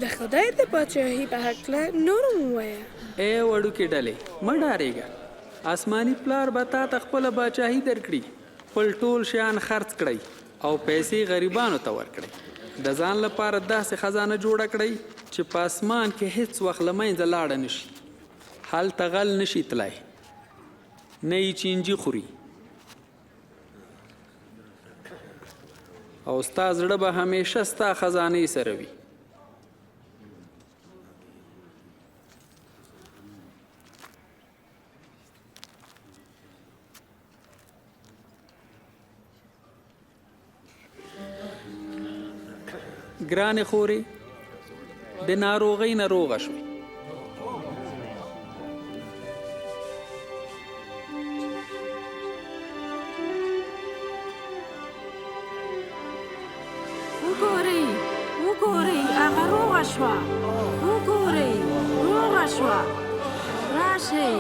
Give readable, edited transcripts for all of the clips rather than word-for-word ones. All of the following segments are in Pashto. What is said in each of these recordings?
د خدای د پاچاهي په هکله نور هم ووایه. ای وړوکې ډلې، مه ډارېږه. آسماني پلار به تا ته خپله باچاهي درکړي. خپل ټول شیان خرڅ کړئ او پیسې غریبانو ته ورکړئ. د ځان لپاره داسې خزانه جوړه کړئ چې په اسمان کې هېڅ وخت له منځه لاړه نه شي. هلته غل نه شي تلای، نه یې چینجي خوري. او ستا زړه به همیشه ستا خزانې سره وي. ګرانې خورې، د ناروغۍ نه روغه شوې. وګورئ، وګورئ، هغه روغه شوه. وګورئ، روغه شوه. راشئ،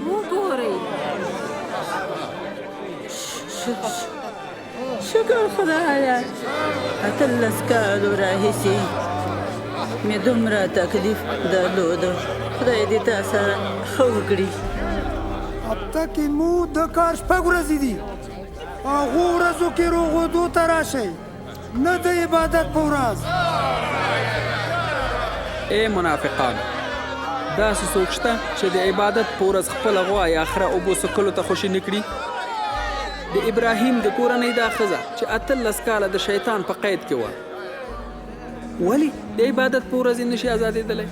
وګورئ. شکر خدایه، 18 کالو راهیسې مې دومره تکلیف درلود. خدای دې تا سره ښه وکړي. هفته کې مو د کار 6 ورځې دي. په هغو ورځو کې روغېدو ته راشئ، نه د عبادت په ورځ. ای منافقانو، داسې څوک شته چې د عبادت په ورځ خپله غوا یا خره اوبو څکلو ته خوشې نه کړي؟ د ابراهیم د کورنۍ دا ښځه چې 18 کاله د شیطان په قید کې وه، ولې د عبادت په ورځ یې نشي ازادېدلی؟